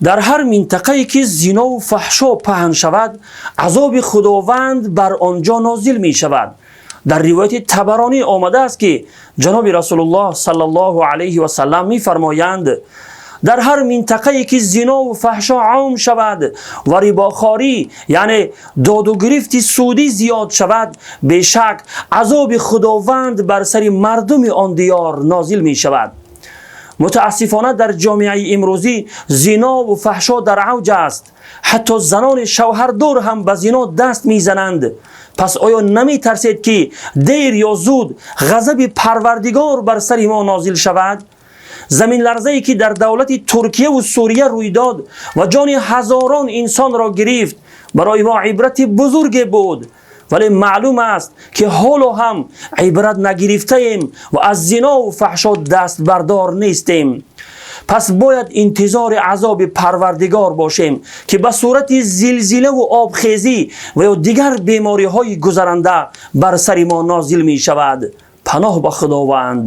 Дар ҳар минтақае ки зинову фаҳшо паҳн шавад, азоби Худованд бар он ҷо нозил мешавад. Дар ривояти Табаронӣ омадааст, ки ҷаноби Расулуллоҳ саллаллоҳу алайҳи васаллам мефармоянд: дар ҳар минтақае ки зинову фаҳшо ом шавад ва рибохорӣ, яъне доду гирифти судӣ, зиёд шавад, бешак азоби Худованд бар сари мардуми он диёр нозил мешавад. Мутаассифона, дар ҷомеаи имрӯзӣ зинову фаҳшо дар авҷ аст. Ҳатто занони шавҳардор ҳам ба зино даст мезананд. Пас оё наметарсед, ки дер ё зуд ғазаби Парвардигор бар сари мо нозил шавад? Заминларзае ки дар давлати Туркияву Сурия рӯй дод ва ҷони ҳазорон инсонро гирифт, барои мо ибрати бузурге буд, вале маълум аст, ки ҳоло ҳам ибрат нагирифтаем ва аз зинову фаҳшо дастбардор нестем. Пас бояд интизори азоби Парвардигор бошем, ки ба сурати зилзилаву обхезӣ ва ё дигар бемориҳои гузаранда бар сари мо нозил мешавад. Паноҳ ба Худованд.